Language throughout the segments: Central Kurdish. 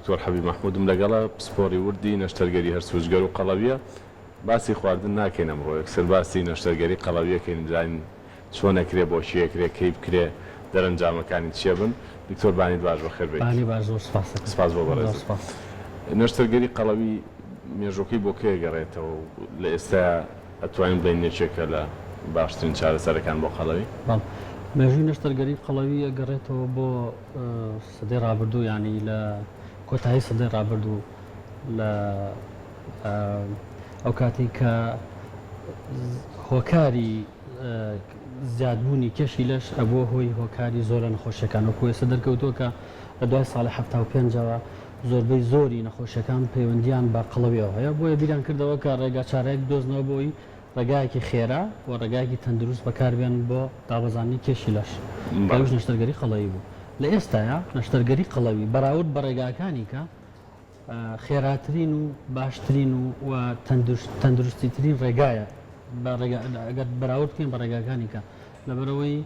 دکتۆر حەبیب مەحمودم لەگەڵە، پسپۆڕی وردی نەشتەرگەری هەرس و جگەر و قەڵەویە. باسی خواردن ناکەین ئەمڕۆ، یەکسەر باسی نەشتەرگەری قەڵەویەکەین، بزانین چۆن ئەکرێ، بۆ کێ ئەکرێ، کەی بکرێ، دەرەنجامەکانی چیە بن. دکتۆر بانیت باش بەخێر بێیت. بانی باش زۆر سپاس ئەکەم. سپاس بۆ زۆر بەڕێزت. سپاس. نەشتەرگەری قەڵەوی مێژووەکەی بۆ کەی ئەگەڕێتەوە و لە ئێستایا ئەتوانین بڵێین یەکێکە لە باشترین چارەسەرەکان بۆ قەڵەوی؟ بەڵێ. مێژووی نەشتەرگەری قەڵەوی ئەگەڕێتەوە بۆ سەدەی ڕابردوو یانی لە کۆتایی سەدەی ڕابردوو لە ئەو کاتەی کە هۆکاری زیادبوونی کێشی لەش ئەبووە هۆی هۆکاری زۆر لە نەخۆشیەکان وەکو ئێستا دەرکەوتووە کە لە دوای ساڵی 75ەوە زۆربەی زۆری نەخۆشیەکان پەیوەندیان بە قەڵەویەوە هەیە بۆیە بیریان کردەوە کە ڕێگا چارەیەک بدۆزنەوە بۆی ڕێگایەکی خێرا و ڕێگایەکی تەندروست بەکاربێنن بۆ دابەزاندنی کێشی لەش کە ئەویش نەشتەرگەری قەڵەوی بوو لە ئێستایا نەشتەرگەری قەڵەوی بەراورد بە ڕێگاکانی کە خێراترین و باشترین و و تەندروستیترین ڕێگایە بە ڕێگا ئەگەر بەراورد بکەین بە ڕێگاکانی کە لەبەرئەوەی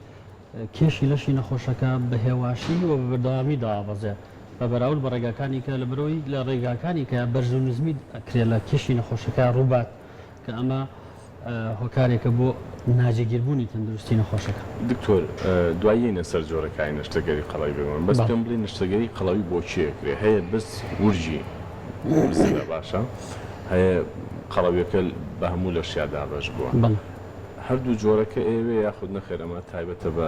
کێشی لەشی نەخۆشەکە بە هێواشی و بە بەردەوامی دابەزێ بە بەراورد بە ڕێگاکانی کە لەبەرئەوەی لە ڕێگاکانی کە بەرز و نزمی ئەکرێ لە کێشی نەخۆشەکە ڕووبات کە ئەمە هۆکارێکە بۆ ناجێگیربوونی تەندروستی نەخۆشەکە. دکتۆر دوای یەینە سەر جۆرەکانی نەشتەرگەری قەڵەوی بێگومان بەس پێم بڵێ نەشتەرگەری قەڵەوی بۆ کێ ئەکرێ هەیە بەس ورگی بزنە باشە هەیە قەڵەویەکە بە هەموو لەشیا دابەش بووە هەردوو جۆرەکە ئێوێ یاخود نەخێر ئەمە تایبەتە بە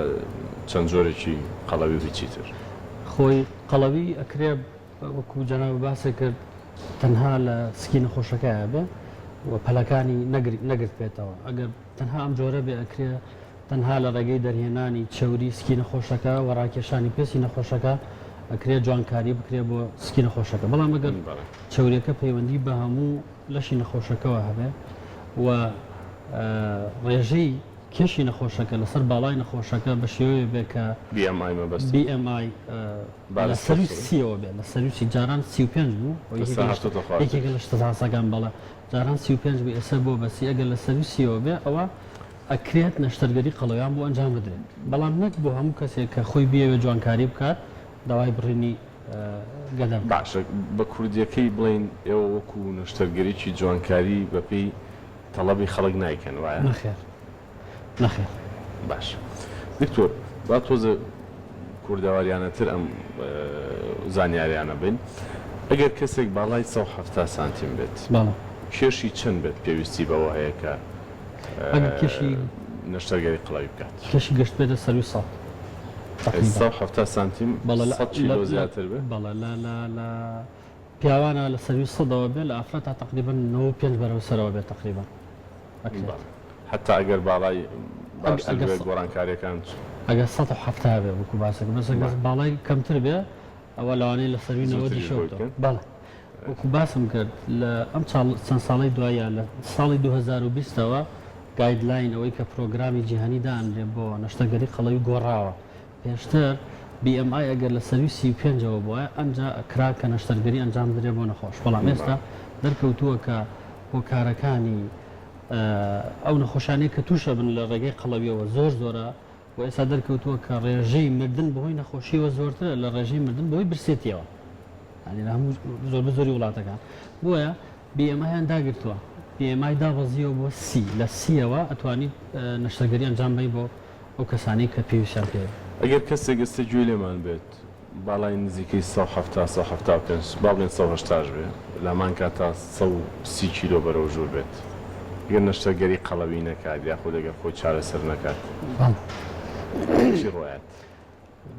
چەند جۆرێکی قەڵەوی و هیچی تر؟ خۆی قەڵەوی ئەکرێ وەکو جەنابت باست کرد تەنها لە سکی نەخۆشەکەیا بێ و پەلەکانی نەگرتبێتەوە ئەگەر تەنها ئەم جۆرە بێ ئەکرێ تەنها لە ڕێگەی دەرهێنانی چەوری سکی نەخۆشەکە و ڕاکێشانی پێستی نەخۆشەکە ئەکرێ جوانکاری بکرێ بۆ سکی نەخۆشەکە بەڵام ئەگەر چەوریەکە پەیوەندی بە هەموو لەشی نەخۆشەکەوە هەبێ و ڕێژەی کێشی نەخۆشەکە لەسەر باڵای نەخۆشەکە بە شێوەیە بێ کە BMI مەبەستت؟ BMI لە سەروی سیەوە بێ لە سەروی سی جاران 35 بوو ئێستا هاتۆتە خوارتر. یەکێکە لە شتە تاسەکان بەڵێ جاران 35 بوو ئێستا بووە بە سی ئەگەر لە سەروی سیەوە بێ ئەوە ئەکرێت نەشتەرگەری قەڵەویان بۆ ئەنجام بدرێت بەڵام نەک بۆ هەموو کەسێک کە خۆی بیەوێت جوانکاری بکات داوای بڕینی گەدە بکات. باشە بە کوردیەکەی بڵێین ئێوە وەکو نەشتەرگەریی جوانکاری بەپێی تەڵەبی خەڵک نایکەن وایە؟ نەخێر نەخێر. باشە دکتۆر با تۆزێ کوردەواریانەتر ئەم زانیاریانە بین ئەگەر کەسێک باڵای 170 سانتیم بێت بەڵێ. کێشی چەند بێت پێویستی بەوە هەیە کە ئەگەر کێشی نەشتەرگەری قەڵەوی بکات؟ کێشی گەشتبێتە سەروی سەد تەقریبا. 170 سانتیم بەڵێ لە 100 لە کیلۆ لە زیاتر بێ؟ بەڵێ لە لە لە پیاوانە لە سەروی سەدەوە بێ لە ئافرەتا تەقریبەن 95 بەرەو سەرەوە بێ تەقریبەن. ئەکرێت. بەڵێ حەتا ئەگەر باڵای باشتر ئەگەر بێت گۆڕانکاریەکان چ. ئەگەر 170 بێ وەکو باسەکە بەس ئەگەر بەڵێ. باڵای کەمتر بێ ئەوە لەوانەیە لە سەروی زووتریش نەوەدیشەوە بۆی بتەوە بکەن. بەڵێ وەکو باسم کرد لە ئەم چاڵ چەند ساڵەی دواییە لە ساڵی 2020 ەوە guideline ئەوەی کە پرۆگرامی جیهانی دانرێ بۆ نەشتەرگەری قەڵەوی گۆڕاوە پێشتر BMI ئەگەر لە سەروی 35 ەوە بوایە ئەمجا ئەکرا کە نەشتەرگەری ئەنجام بدرێ بۆ نەخۆش بەڵام ئێستا دەرکەوتووە کە هۆکارەکانی ئەو نەخۆشانەی کە تووش ئەبن لە ڕێگەی قەڵەویەوە زۆر زۆرە و ئێستا دەرکەوتووە کە ڕێژەی مردن بەهۆی نەخۆشیەوە زۆرترە لە ڕێژەی مردن بەهۆی برسێتیەوە یانی لە هەموو زۆربە زۆری وڵاتەکان بۆیە BMI یان داگرتووە BMI دابەزیەوە بۆ سی لە سیەوە ئەتوانیت نەشتەرگەری ئەنجام بەی بۆ ئەو کەسانەی کە پێویستیان پێیە. ئەگەر کەسێک ئێستا گوێی لێمان بێت باڵای نزیکەی 170، 175، با بڵێین 180 ش بێ، لە هەمان کاتا 130 کیلۆ بەرەو ژوور بێت، گەر نەشتەرگەری قەڵەوی نەکات یاخود ئەگەر خۆی چارەسەر نەکات چی ڕوئەیات؟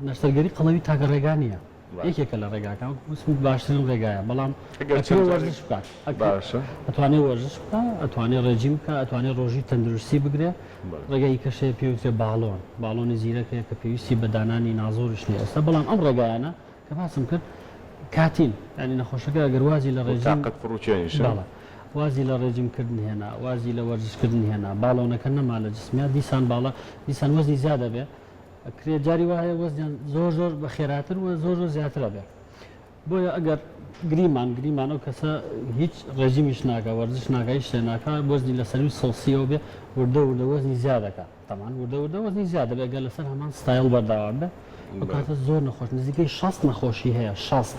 نەشتەرگەری قەڵەوی تاکە ڕێگا نییە، یەکێکە لە ڕێگاکان، وەکو وتم باشترین ڕێگایە، بەڵام ئەگەر ئەکرێ چەند جارێک وەرزش بکات، ئەکرێ باشە. ئەتوانێ وەرزش بکا، ئەتوانێ ڕێجیم بکا، ئەتوانێ ڕۆژووی تەندروستی بگرێ، بەڵێ. ڕێگای کەش هەیە پێی وترێ باڵۆن، باڵۆنی زیرەک هەیە کە پێویستی بە دانانی نازۆریش نییە ئێستا، بەڵام ئەم ڕێگایانە کە باسم کرد کاتین، یانی نەخۆشەکە ئەگەر وازی لە و ڕێجیم تاقەت پڕوکێنیشە. بەڵێ وازی لە ڕێجیم کردن هێنا، وازی لە وەرزش کردن هێنا، باڵۆنەکە نەما لە جسمیا، دیسان باڵا دیسان وەزنی زیاد ئەبێ، ئەکرێ جاری وا هەیە وەزنیان زۆر زۆر بە خێراتر و زۆر زۆر زیاتر ئەبێ. بۆیە ئەگەر گریمان گریمان ئەو کەسە هیچ ڕێجیمیش ناکا وەرزش ناکا هیچ شتێ ناکا وەزنی لە سەروی سەد و سی ەوە بێ وردە وردە وەزنی زیاد ئەکا تەبعەن وردە وردە وەزنی زیاد ئەبێ ئەگەر لەسەر هەمان ستایڵ بەردەوام بێ. ئەو کاتە زۆر نەخۆش نزیکەی 60 نەخۆشی هەیە 60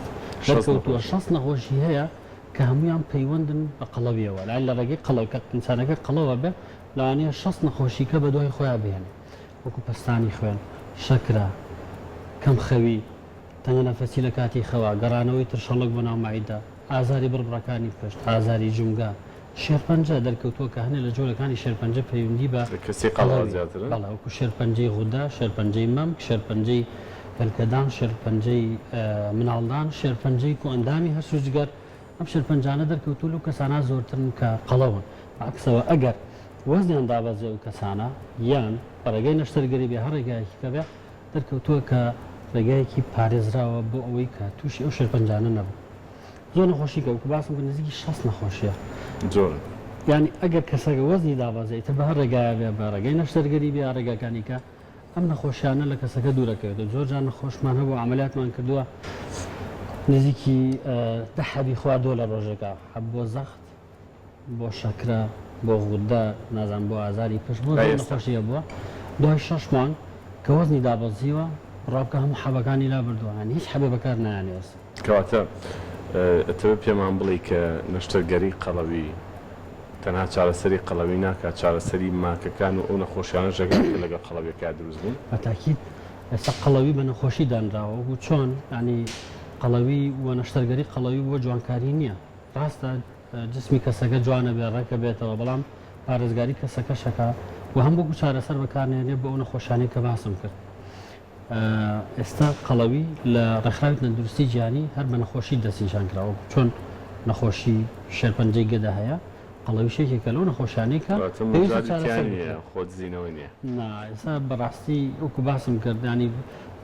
دەرکەوتووە 60 نەخۆشی هەیە کە هەمویان پەیوەندن بە قەڵەویەوە لای لە ڕێگەی قەڵەو کە ئینسانەکە قەڵەوە بێ لەوانەیە 60 نەخۆشیکە بە دوای خۆیان بهێنێ وەکو پەستانی خوێن، شەکرە، کەم خەوی، تەنگەنەفەسی لە کاتی خەوا، گەڕانەوەی ترشەڵۆک بۆ ناو مەعیدە، ئازاری بڕبڕەکانی پشت، ئازاری جومگە، شێرپەنجە، دەرکەوتووە کە هەنێ لە جۆرەکانی شێرپەنجە پەیوندی بە کەسی قەڵەوە قەڵەوی، زیاترن؟ بەڵێ، وەکو شێرپەنجەی غودە، شێرپەنجەی مەمک، شێرپەنجەی هێلکەدان، شێرپەنجەی مناڵدان، شێرپەنجەی کۆئەندامی هەرس و جگەر، ئەم شێرپەنجانە دەرکەوتووە لەو کەسانە زۆرترن کە قەڵەون، بە عەکسەوە ئەگەر وەزنیان دابەزێ ئەو کەسانە یان بە ڕێگای نەشتەرگەری بێ هەر ڕێگایەکی کە بێ دەرکەوتووە کە ڕێگایەکی پارێزراوە بۆ ئەوەی کە تووشی ئەو شێرپەنجانە نەبن. زۆر نەخۆشی کە وەکو باسم کرد نزیکی 60 نەخۆشیە. زۆرن. یانی ئەگەر کەسەکە وەزنی دابەزێ ئیتر بە هەر ڕێگایە بێ بە ڕێگای نەشتەرگەری بێ یا ڕێگاکانی کە ئەم نەخۆشیانە لە کەسەکە دوورەکەوێتەوە. زۆر جار نەخۆشمان هەبوو عەمەلیاتمان کردووە نزیکی دە حەبی خواردووە لە ڕۆژێکا حەب بۆ زەخت بۆ شەکرە، بۆ غودە، نازانم بۆ ئازاری پشت، بۆ زۆر نەخۆشی هەبووە، دوای شەش مانگ کە وەزنی دابەزیوە، بڕوا بکە هەموو حەبەکانی لابردووە، یانی هیچ حەبێ بەکار نایەنێ ئێستا. کەواتە ئەتەوێ پێمان بڵێی کە نەشتەرگەری قەڵەوی تەنها چارەسەری قەڵەوی ناکات، چارەسەری ماکەکان و ئەو نەخۆشیانەش دەکات کە لەگەڵ قەڵەویەکە دروست بوون؟ بە تاکید ئێستا قەڵەوی بە نەخۆشی دانراوە، وەکو چۆن یانی قەڵەوی و نەشتەرگەری قەڵەوی بۆ جوانکاری نییە، ڕاستە جسمی کەسەکە جوانە بێ ڕێکە بێتەوە بەڵام پارێزگاری کەسەکەش ئەکا و هەم وەکو چارەسەر بەکارنێنێ بۆ ئەو نەخۆشانەی کە باسم کرد. ئێستا قەڵەوی لە ڕێکخراوی تەندروستی جیهانی هەر بە نەخۆشی دەستنیشان کراوە وەکو چۆن نەخۆشی شێرپەنجەی گەدە هەیە قەڵەویش یەکێکە لەو نەخۆشیانەی کە واتە پێویستە مەجالی تیا چارەسەر نییە بکرێت. خۆدزینەوە نییە. نا ئێستا بەڕاستی وەکو باسم کرد یانی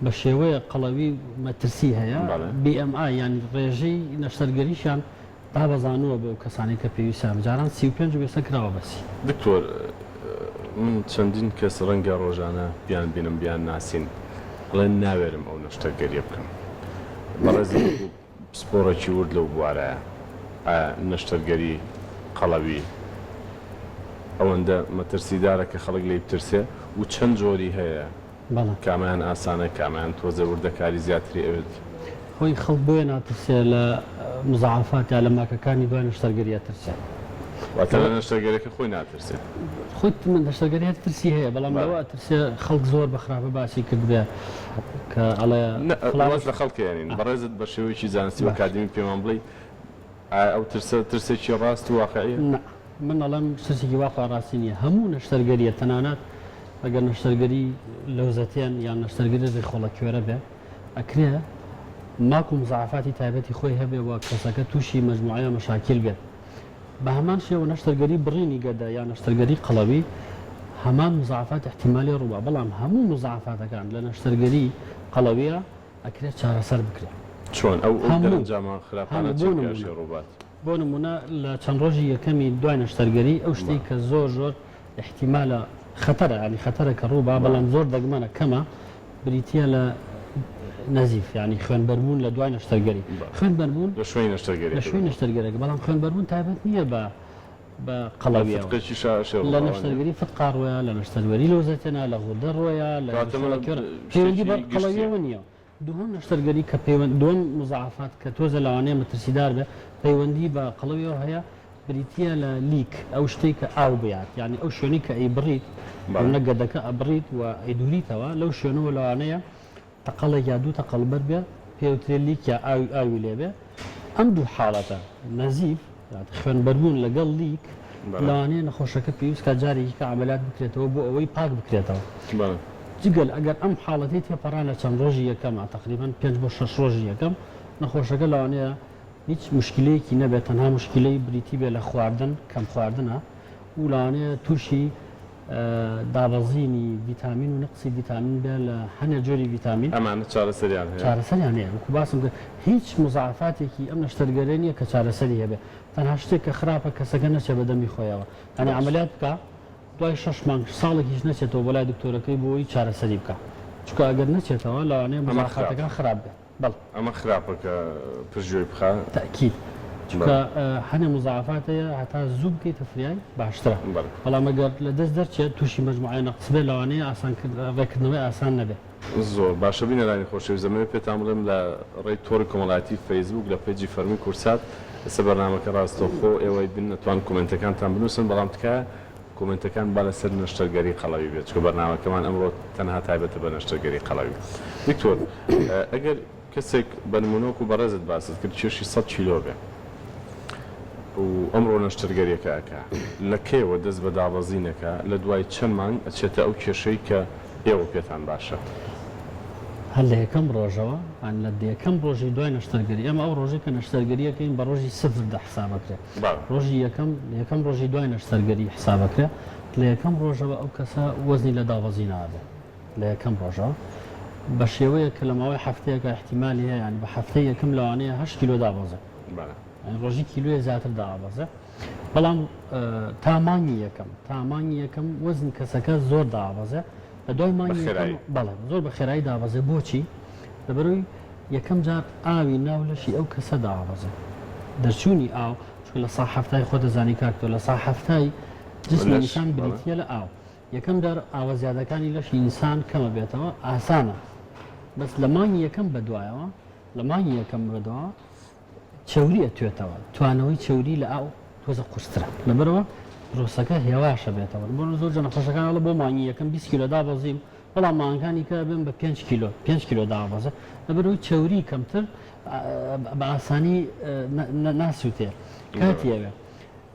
بە شێوەیەک قەڵەوی مەترسی هەیە، بەڵێ. BMI یانی ڕێژەی نەشتەرگەریشیان دابەزانووە بۆ ئەو کەسانەی کە پێویستیان بە جاران 35 بوو ئێستا کراوە بە 30. دکتۆر من چەندین کەس ڕەنگە ڕۆژانە بیان بینم بیان ناسین ئەڵێن ناوێرم ئەو نەشتەرگەریە بکەم بەڕێزت وەکو پسپۆڕێکی ورد لەو بوارەیە، ئایا نەشتەرگەری قەڵەوی ئەوەندە مەترسیدارە کە خەڵک لێی بترسێ و چەند جۆری هەیە؟ بەڵێ. کامیان ئاسانە کامیان تۆزێ وردەکاری زیاتری ئەوێت؟ خۆی خەڵک بۆیە ناترسێ لە مزاعەفات یا لە ماکەکانی دوای نەشتەرگەری ئەترسێ. واتە لە نەشتەرگەرەکە خۆی ناترسێ؟ خۆی نەشتەرگەری هەر ترسی هەیە بەڵام لەوە ئەترسێ خەڵک زۆر بە خراپە باسی کردبێ کە ئەڵێ نا فڵان واز لە خەڵک هێنین بەڕێزت بە شێوەیەکی زانستی و باش. ئەکادیمی پێمان بڵێی ئایا ئەو ترسە ترسێکی ڕاست و واقعیە؟ نا من ئەڵێم ترسێکی واقع ڕاستی نییە هەموو نەشتەرگەریە تەنانەت ئەگەر نەشتەرگەری لەوزەتێن یان نەشتەرگەری ڕیخۆڵە کوێرە بێ ئەکرێ ماک و مزاعەفاتی تایبەتی خۆی هەبێ و کەسەکە تووشی مەجموعەیە مەشاکیل بێت بە هەمان شێوە نەشتەرگەری بڕینی گەدە یان نەشتەرگەری قەڵەوی هەمان مزاعەفات ئیحتیمالی ڕووبا بەڵام هەموو مزاعەفاتەکان لە نەشتەرگەری قەڵەویە ئەکرێت چارەسەر بکرێت. چۆن؟ ئەو ئەو هەموو دەرەنجامە خراپانە هەموو بۆ چین کە نموونە ئەشێ ڕووبات؟ بۆ نموونە لە چەند ڕۆژی یەکەمی دوای نەشتەرگەری ئەو شتەی کە زۆر زۆر ئیحتیمالە خەتەرە یانی خەتەرە کە ڕووبا بەڵام زۆر دەگمەنە کەمە بریتییە لە نەزیف یانی خوێنبەربوون لە دوای نەشتەرگەری خوێنبەربوون لە شوێنی لە نەشتەرگەریەکە شوێنی نەشتەرگەرەکە بەڵام خوێنبەربوون تایبەت نییە بە بە لە قەڵەویەوە فتقێکیشا ئەشێ لە ڕووبا وانیە؟ نەشتەرگەری فتقا ڕۆیە لە نەشتەرگەری لەوزەتێنا لە غودە ڕۆیە لە کەواتە ئەمە ڕیخۆڵەکوێرە پەیوەندی شتێکی بە گشتیە. قەڵەویەوە نییە دووهەم نەشتەرگەری کە پەیوەند دووەم مزاعەفات کە تۆزە لەوانەیە مەترسیدار بێت پەیوەندی بە قەڵەویەوە هەیە بریتییە لە leak ئەو شتەی کە ئاو بیات یانی ئەو شوێنەی کە ئەیبڕیت بۆ گەدەکە ئەبڕیت و ئەیدوریتەوە لەو شوێنەوە لەوانەیە تەقەڵێک یا دوو تەقەڵ بەر بێ پێوترێ leak یا ئاوی ئاوی لێ بێ ئەم دوو حاڵەتە نەزیف خوێنبەربوون لەگەڵ leak لەوانەیە نەخۆشەکە پێویست کات جارێکی کە عەمەلیات بکرێتەوە بۆ ئەوەی پاک بکرێتەوە. جگە لە ئەگەر ئەم حاڵەتەی تێپەڕان لە چەند ڕۆژی یەکەما تەقریبەن پێنج بۆ شەش ڕۆژی یەکەم نەخۆشەکە لەوانەیە هیچ موشکیلەیەکی نەبێت تەنها موشکیلەی بریتی بێت لە خواردن کەم خواردنە و لەوانەیە تووشی دابەزینی ڤیتامین و نەقسی ڤیتامین بێ لە هەنێ جۆری ڤیتامین. ئەمانە چارەسەریان هەیە؟ چارەسەریان هەیە وەکو باسم کرد هیچ مزاعەفاتێکی ئەم نەشتەرگەریە نیە کە چارەسەری هەبێ تەنها شتێک کە خراپە کەسەکە نەچێ بە دەمی خۆیەوە یانی عەمەلیات بکا دوای شەش مانگ ساڵێکیش نەچێتەوە بۆ لای دکتۆرەکەی بۆ ئەوەی چارەسەری بکا چونکە ئەگەر نەچێتەوە لەوانەیە ئەمە خراپە. مزاعەفاتەکان خراپ بێت بەڵێ. ئەمە خراپە کە پشتگوێی بخا. تەئکید چونکە هەنێ مزاعەفات هەیە هەتا زوو بکەیتە فریای باشترە بەڵام ئەگەر لە دەست دەرچێت تووشی مەجموعەی نەقس بێت لەوانەیە ئاسان ڕێکردنەوەی ئاسان نەبێت. زۆر باشە بینەرانی خۆشەویست دەمەوێت پێتان بڵێم لە ڕێی تۆڕی کۆمەڵایەتی فەیسبووک لە page ی فەرمی کوردسات ئێستا بەرنامەکە ڕاستەوخۆ ئێوەی بن ئەتوان کۆمێنتەکانتان بنووسن بەڵام تکایە کۆمێنتەکان با لەسەر نەشتەرگەری قەڵەوی بێت چونکە بەرنامەکەمان ئەمڕۆ تەنها تایبەتە بە نەشتەرگەری قەڵەوی دکتۆر ئەگەر کەسێک بە نموونە وەکو بەڕێزت باست کرد کێشی سەت کیلۆ بێ و ئەمڕۆ نەشتەرگەریەکە ئەکا لە کەیەوە دەست بە دابەزین ئەکا لە دوای چەند مانگ ئەچێتە ئەو کێشەی کە ئێوە پێتان باشە؟ هەر لە یەکەم ڕۆژەوە یان لە یەکەم ڕۆژی دوای نەشتەرگەری ئێمە ئەو ڕۆژەی کە نەشتەرگەری ئەکەین بە ڕۆژی سفر دە حساب ئەکرێ ڕۆژی یەکەم یەکەم ڕۆژی دوای نەشتەرگەری حساب ئەکرێ لە یەکەم ڕۆژەوە ئەو کەسە وەزنی لە دابەزینا ئەبێ. لە یەکەم ڕۆژەوە بە شێوەیەک کە لە ماوەی هەفتەیەکا ئیحتیمالی هەیە یانی بە هەفتەی یەکەم لەوانەیە هەشت کیلۆ دابەزێ یانی ڕۆژی کیلۆیە زیاتر دابەزێ بەڵام تا مانگی یەکەم تا مانگی یەکەم وەزنی کەسەکە زۆر دابەزێ لە دوای مانگی یەکەم بەڵێ زۆر بە خێرایی دابەزێ بۆچی لەبەرەوەی یەکەم جار ئاوی ناو لەشی ئەو کەسە دابەزێ دەرچوونی ئاو چونکە لە سا هەفتای خۆ دەزانی کاک تۆ لە سا هەفتای جسمی ئینسان بریتییە لە ئاو یەکەم جار ئاوە زیادەکانی لەشی ئینسان کەمە بێتەوە ئاسانە بەس لە مانگی یەکەم بەدوایەوە لە مانگی یەکەم بەدواوە چەوری ئەتوێتەوە توانەوەی چەوری لە ئاو تۆزە قورسترە لەبەرەوە پرۆسەکە هێواشە بێتەوە بۆ زۆر جە نەخۆشەکان ئەڵێ بۆ مانگی یەکەم 20 کیلۆ دابەزیم بەڵام مانگانی کە بم بە 5 کیلۆ 5 کیلۆ دابەزێ لەبەرەوەی چەوری کەمتر بە ئاسانی ناسووتێ کاتی ئەوێ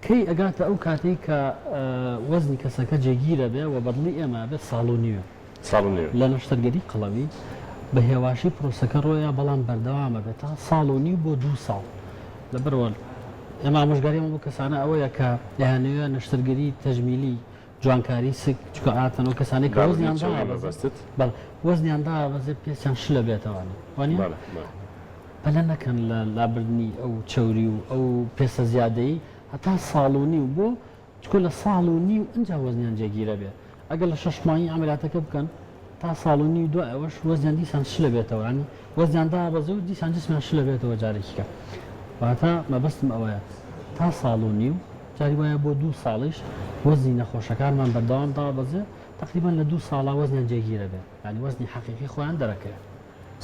کەی ئەگاتە ئەو کاتەی کە وەزنی کەسەکە جێگیرە بێ و بەدڵی ئێمە ئەبێت ساڵ و نیوێ. ساڵ و نیوێ. لە نەشتەرگەری قەڵەوی بە هێواشی پرۆسەکە ڕۆیا بەڵام بەردەوام ئەبێت تا ساڵ و نیو بۆ دوو ساڵ. لەبەرئەوە ئێمە ئامۆژگاریمان بۆ کەسانە ئەوەیە کە ئەیانەوێ نەشتەرگەری تەجمیلی، جوانکاری سک، چونکە عادەتەن ئەو کەسانەی کە دابەزینی وەزنیان چەوری دابەزێ مەبەستت؟ بەڵێ وەزنیان دابەزێ پێستیان شلە بێتەوانێ وانیە؟ بەڵێ بەڵێ. پەلە نەکەن لە لابردنی ئەو چەوری و ئەو پێستە زیادەی هەتا ساڵ و نیو بۆ چکۆ لە ساڵ و نیو ئنجا وەزنیان جێگیرە بێ ئەگەر لە شەش مانگی عەمەلیاتەکە بکەن تا ساڵ و نیو دوای ئەوەش وەزنیان دیسان شلە بێتەوە یانی وەزنیان دابەزێ و دیسان جسمیان شلە بێتەوە جارێکی کە واتە مەبەستم ئەوەیە تا ساڵ و نیو جاری وایە بۆ دوو ساڵیش وەزنی نەخۆشەکانمان بەردەوام دابەزێ تەقریبەن لە دوو ساڵا وەزنیان جێگیرە بێ یانی وەزنی حەقیقی خۆیان دەرەکەوێ.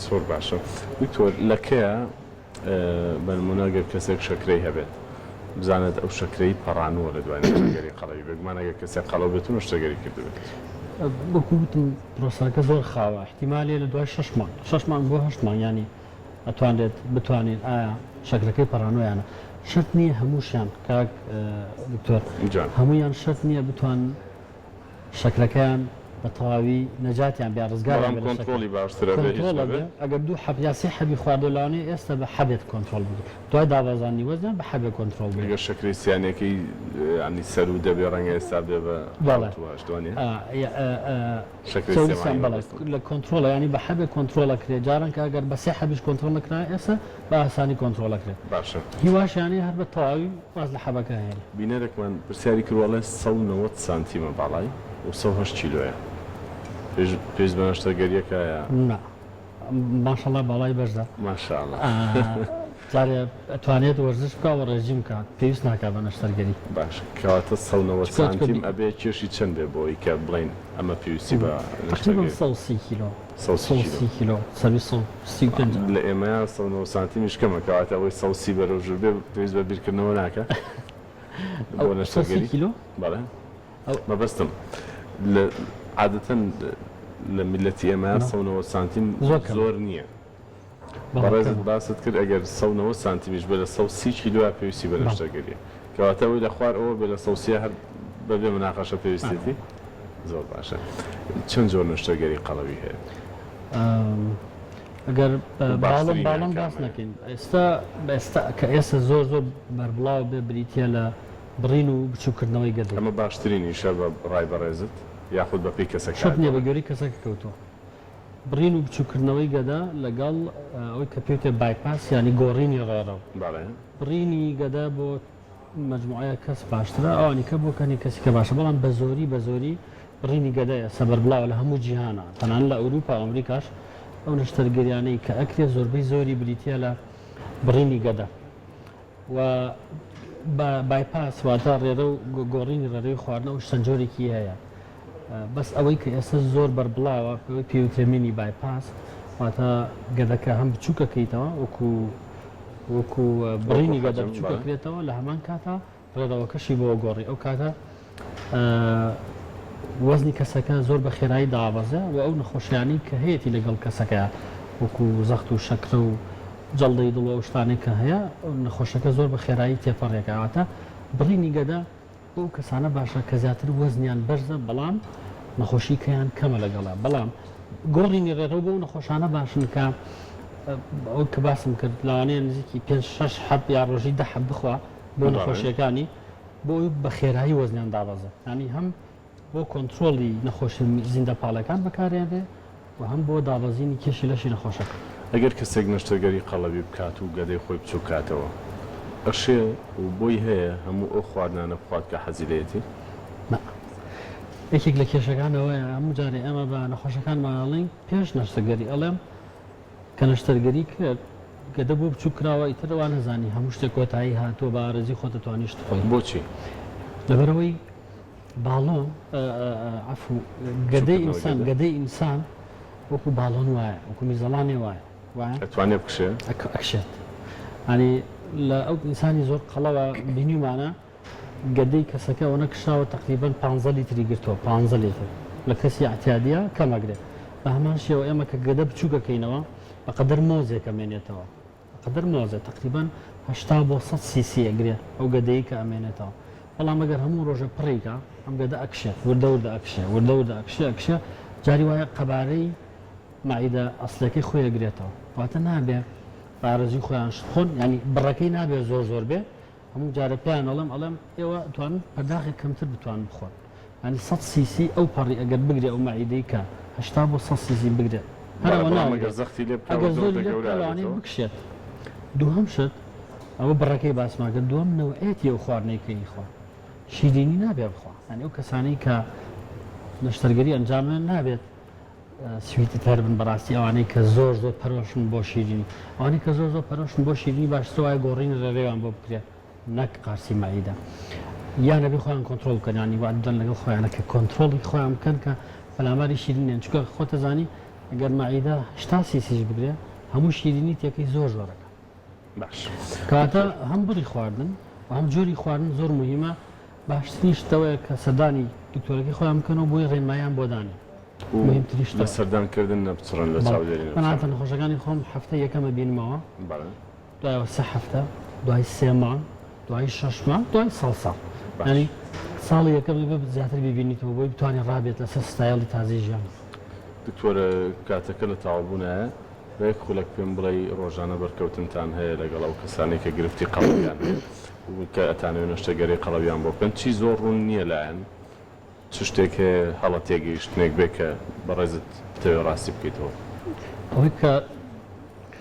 زۆر باشە دکتۆر لەکەیە بەنمونە گەر کەسێک شەکرەی هەبێت بزانێت ئەو شەکرەی پەڕانووە لە دوای نەشتەرگەری قەڵەوی بێگومان ئەگەر کەسێک قەڵەو بێت و نەشتەرگەری کردبێت. وەکو وتم پرۆسەکە زۆر خاوە ئیحتیمالێ لە دوای شەش مانگ شەش مانگ بۆ هەشت مانگ یانی ئەتوانرێت بتوانین ئایا شەکرەکەی پەڕانووە یان نا شەرت نییە هەمووشیان کاک دکتۆر جان. هەموویان شەرت نییە بتوان شەکرەکەیان بە تەواوی نەجاتیان بێ ڕزگاریان بەڵام بێ لە شەکرە کۆنتڕۆڵی باشترە بێ هیچ کۆنتڕۆڵ نەبێ. ئەبێ ئەگەر دوو حەب یا سێ حەبی خواردوە لەوانەیە ئێستا بە حەبێک کۆنتڕۆڵ بکرێ دوای دابەزاندنی وەزنیان بە حەبێک کۆنتڕۆڵ بکرێ. ئەگەر شەکرەی سیانەکەی یانی سەروو دە بێ ڕەنگە ئێستا بێ بە بەڵێ حەوت و هەشت وانیە؟ ئا یە ئە ئە شەکرەی چەوری سێ سیان مانگی بەڵێ مەبەستم. لە کۆنتڕۆڵە یانی بە حەبێک کۆنتڕۆڵ ئەکرێ جاران کە ئەگەر بە سێ حەبیش کۆنتڕۆڵ نەکرایە ئێستا بە ئاسانی کۆنتڕۆڵ ئەکرێ باشە. هیواشیان هەیە هەر بە تەواوی واز لە حەبەکە هێنێ. بینەرێکمان پرسیاری کردوە ئەڵێ 190 سانتیمە باڵای و 108 کیلۆیە پێویست بە نەشتەرگەریەکە یا؟ نا ماشاءاللە باڵای بەرزە ماشاءاللە. جارێ ئەتوانێت وەرزش بکا و ڕێجیم بکا پێویست ناکا بە نەشتەرگەری. باشە کەواتە 190 چونکە چونکە سانتیم ئەبێ کێشی چەند بێ بۆی کە بڵێین ئەمە پێویستی بە تەقریبەن نەشتەرگەری؟ 130 کیلۆ 130 کیلۆ. 130 کیلۆ سەروی 135 لە ئێمەیا 190 سانتیمیش کەمە کەواتە ئەوەی 130 بەرەو ژوور بێ پێویست بە بیرکردنەوە ناکا ئەو بۆ 130 نەشتەرگەری؟ کیلۆ؟ بەڵێ ئەو مەبەستم لە عادەتەن لە میللەتی ئێمەیا 190 سانتیم زۆر کەمە. زۆر نییە. بەڵێ بەڕێزت کەمە. باست کرد ئەگەر 190 سانتیمیش بێ لە 130 کیلۆیا پێویستی بە بەڵێ. نەشتەرگەریە کەواتە ئەوەی لە خوار ئەوە بێ لە 130 هەر بەبێ مناقەشە پێویستێتی؟ زۆر باشە چەند جۆر نەشتەرگەری قەڵەوی هەیە؟ ئەگەر و باڵم باشترینیان باڵم باس کامەیە؟ نەکەین ئێستا ئێستا کە ئێستا زۆر زۆر بەربڵاو بێ بریتییە لە بڕین و بچووکردنەوەی گەدەی. ئەمە باشترینیشە بە ڕای بەڕێزت یاخود بە پێی کەسەکە شەرت نییە بە ئەگۆڕێت؟ گوێرەی کەسەکە کەوتووە. بڕین و بچووکردنەوەی گەدە لەگەڵ ئەوەی کە پێوتێ bypass یانی گۆڕینی ڕێڕەو. بەڵێ. بڕینی گەدە بۆ مەجموعەیەک کەس باشترە ئەوانی کە بۆ کەنی کەسی کە باشە بەڵام بە زۆری بە زۆری بڕینی گەدە ئێستا بەربڵاوە لە هەموو جیهانا تەنانەت لە ئەوروپا و ئەمریکاش ئەو نەشتەرگەریانەی کە ئەکرێ زۆربەی زۆری بریتیە لە بڕینی گەدە و بە bypass واتە ڕێرەو گۆڕینی ڕێرەوی خواردن ئەوش چەند جۆرێکی هەیە. بەس ئەوەی کە ئێستا زۆر بەربڵاوە پێوەی پێوترێ mini bypass واتە گەدەکە هەم بچووکەکەیتەوە وەکو وەکو بڕینی گەدە بچووکەکرێتەوە لە هەمان کاتا ڕێڕەوەکەشی بۆ گۆڕی ئەو کاتە وەزنی کەسەکە زۆر بە خێرایی دابەزێ و ئەو نەخۆشیانەی کە هەیەی لەگەڵ کەسەکە وەکو زەخت و شەکرە و جەڵدەی دڵ و ئەو شتانەی کە هەیە نەخۆشەکە زۆر بە خێرایی تێپەڕێکە واتە بڕینی گەدە بۆ ئەو کەسانە باشە کە زیاتر وەزنیان بەرزە بەڵام نەخۆشی کەیان کەمە لەگەڵە بەڵام گۆڕینی ڕێڕەو بۆ نەخۆشانە باشن کە ئەو کە باسم کرد لەوانەیە نزیکی پێ شەش حەب یا ڕۆژی دە حەب بخوا بۆ نەخۆشیەکانی بۆ ئەوی بە خێرایی وەزنیان دابەزێ ینی هەم بۆ کۆنترۆڵی نەخۆشی زیندەپاڵەکان بەکارێنرێ و هەم بۆ دابەزینی کێشی لەشی نەخۆشەکە. ئەگەر کەسێک نەشتەرگەری قەڵەوی بکات و گەدەی خۆی بچوک کاتەوە ئەشێ و بۆی هەیە هەموو ئەو خواردنانە بخوات کە حەزی لێیەتی؟ نا. یەکێک لە کێشەکان ئەوەیە هەموو جارێ ئێمە بە نەخۆشەکانمان ئەڵێین پێش نەشتەرگەری ئەڵێم کە نەشتەرگەری کرد گەدە بۆ بچوک کراوە ئیتر وا نەزانی هەموو شتێک کۆتایی هاتووە بە ئارەزوی خۆت ئەتوانی شت بخۆی. بۆچی؟ لەبەرئەوەی باڵۆن عەفو گەدەی ئینسان گەدەی ئینسان وەکو باڵۆن وایە وەکو میزەڵانێ وایە وایە ئەتوانێ بکشێ ئەکشێت ینی لە ئەو ئینسانی زۆر قەڵەوە بینیمانە گەدەی کەسەکە ئەوەنە کشاوە تقریبا 15 لیتری گرتووە 15 لیتر لە کەسی اعتیادیە کەمەگرێت بە هەمان شێوە ئێمە کە گەدە بچووکەکەینەوە بەقەدەر مۆزێکە مێنێتەوە بەقەدەر مۆزە تەقریبەن 80 بۆ 100 سیسی ئەگرێ ئەو گەدەی کە ئەمێنێتەوە بەڵام ئەگەر هەموو ڕۆژە پڕی کا ئەم گەدە ئەکشێت وردە وردە ئەکشێ وردە وردە ئەکشێ ئەکشێ جاری وایە قەبارەی مەعیدە ئەسڵیەکەی خۆی ئەگرێتەوە واتە نابێ بە ئارەزوی خۆیان شت خۆن یانی بڕەکەی نابێ زۆر زۆر بێ هەموو جارە پێیان ئەڵێم ئەڵێم ئێوە توان پەرداخێک کەمتر بتوان بخۆن یانی 100 سیسی ئەو پەڕی ئەگەر بگرێ ئەو مەعیدەی کە 80 بۆ 100 سیسی بگرێ هەرەوە ناگرێ زەختی لێ بکا ئەگەر زۆری لێ بکا لەوانەیە بکشێت دووهەم شت ئەوە بڕەکەی باسمان کرد دووەم نەوعێتی ئەو خواردنەی کە ئیخوا شیرینی نابێ بخوا یانی ئەو کەسانەی کە نەشتەرگەری ئەنجامیان نابێت sweet تر بن بەڕاستی ئەوانەی کە زۆر زۆر پەرۆشن بۆ شیرینی ئەوانەی کە زۆر زۆر پەرۆشن بۆ شیرینی باشتر وایە گۆڕینی ڕێڕەویان بۆ بکرێت نەک قارسی مەعیدە یان ئەبێ خۆیان کۆنترۆڵ بکەن یانی وعد بدەن لەگەڵ خۆیانە کە کۆنترۆڵی خۆیان بکەن کە پەلاماری شیرینیان چونکە خۆتەزانی گەر مەعیدە 80 سیسیش بگرێ هەموو شیرینی تێکەی زۆر زۆرەکە باش کەواتە هەم بڕی خواردن و هەم جۆری خواردن زۆر موهیمە باشترین شت ئەوەیە کە سەردانی دکتۆرەکەی خۆیان بکەنەوە بۆی ڕێنماییان بۆ دانێن و موهیمترین شتە لە سەردان کردن نەپچڕن لە بەڵێ چاودێری من نەپچڕن عادەتەن نەخۆشەکانی خۆم هەفتەی یەکەم ئەبینمەوە بەڵێ دوایەوە سێ هەفتە دوای سێ مانگ دوای شەش مانگ دوای ساڵ ساڵ باش یانی ساڵی یەکەم ئەبێ زیاتر بیبینیتەوە بۆی بتوانێ ڕابێت لەسەر ستایڵی تازەی ژیان. دکتۆر کاتەکە لە تەواوبوونایە بە یەک خولەک پێم بڵێی ڕۆژانە بەرکەوتنتان هەیە لەگەڵ ئەو کەسانەی کە گرفتی قەڵەویان هەیە و کە ئەتانەوێ نەشتەرگەری قەڵەویان بۆ بکەن چی زۆر ڕوون نییە لایان چ شتێک هەیە هەڵە تێگەیشتنێک بێ کە بەڕێزت بتەوێ ڕاستی بکەیتەوە؟ ئەوەی کە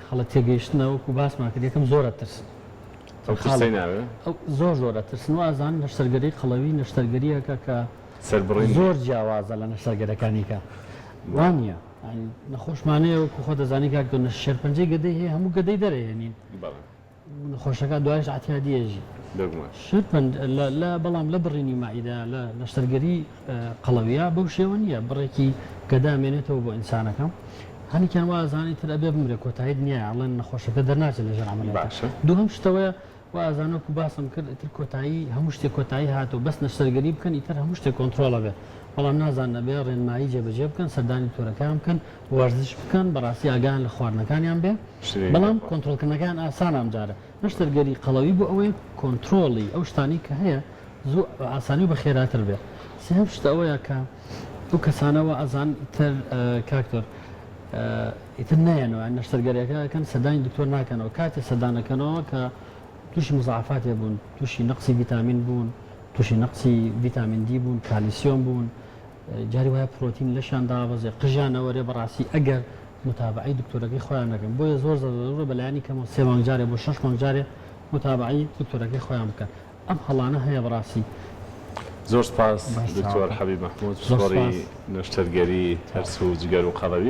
هەڵە تێگەیشتنە وەکو باسمان کرد یەکەم زۆر ئەترسن ئەو ترسەی ناوێ؟ ئەو زۆر زۆر ئەترسن وا ئەزانن نەشتەرگەری قەڵەوی نەشتەرگەرییەکە کە سەربڕین زۆر جیاوازە لە نەشتەرگەرەکانی کە وا نییە. یانی نەخۆشمان هەیە وەکو خۆت دەزانی کاک تۆ شێرپەنجەی گەدەی هەیە هەموو گەدەی دەرەهێنین نەخۆشەکە دوایش عتیادی ئەژی شێرپەنج لە بەڵام لە بڕینی مەعیدە لە نەشتەرگەری قەڵەویە بەو شێوە نییە بڕێکی گەدە ئەمێنێتەوە بۆ ئینسانەکە هەنێکیان وا ئەزانێت تر ئەبێ بمرێ کۆتایی دنیایە ئەڵێن نەخۆشەکە دەرناچێت لە ژێر عەمەلیاتە دووهەم شتەوەیە وا ئەزانن وەکو باسم کرد ئیتر کۆتایی هەموو شتێک کۆتایی هاتووە بەس نەشتەرگەری بکەن ئیتر هەموو شتێک کۆنترۆڵ ئەبێ بەڵام نازانن ئەبێ ڕێنمایی جێبەجێ بکەن سەردانی دکتۆرەکەیان بکەن وەرزش بکەن بەڕاستی ئاگایان لە خواردنەکانیان بێ بەڵام کۆنترۆڵکردنەکەیان ئاسانە ئەمجارە نەشتەرگەری قەڵەوی بۆ ئەوەیە کۆنترۆڵی ئەو شتانەی کە هەیە زوو بە ئاسانی و بە خێراتر بێ سێهەم شت ئەوەیە کە ئەو کەسانە وا ئەزانن ئیتر کاک تۆر ئیتر نایەنەوە یان نەشتەرگەریەکە ئەکەن سەردانی دکتۆر ناکەنەوە کاتێ سەردان ئەکەنەوە کە تووشی مزاعفاتێ بوون تووشی نەقسی ڤیتامین بوون تووشی نەقسی ڤیتامین دی بوون کالیسیۆم بوون جاری وایە پرۆتین لەشیان دابەزێ قژیان ئەوەرێ بەڕاستی ئەگەر متابعەی دکتۆرەکەی خۆیان نەکەن بۆیە زۆر زەرورە بەلایەنی کەمەوە سێ مانگ جارێ بۆ شەش مانگ جارێ متابعەی دکتۆرەکەی خۆیان بکەن ئەم هەڵانە هەیە بەڕاستی. زۆر سپاس دکتۆر حەبیب مەحمود پسپۆڕی نەشتەرگەری هەرس و جگەر و قەڵەوی.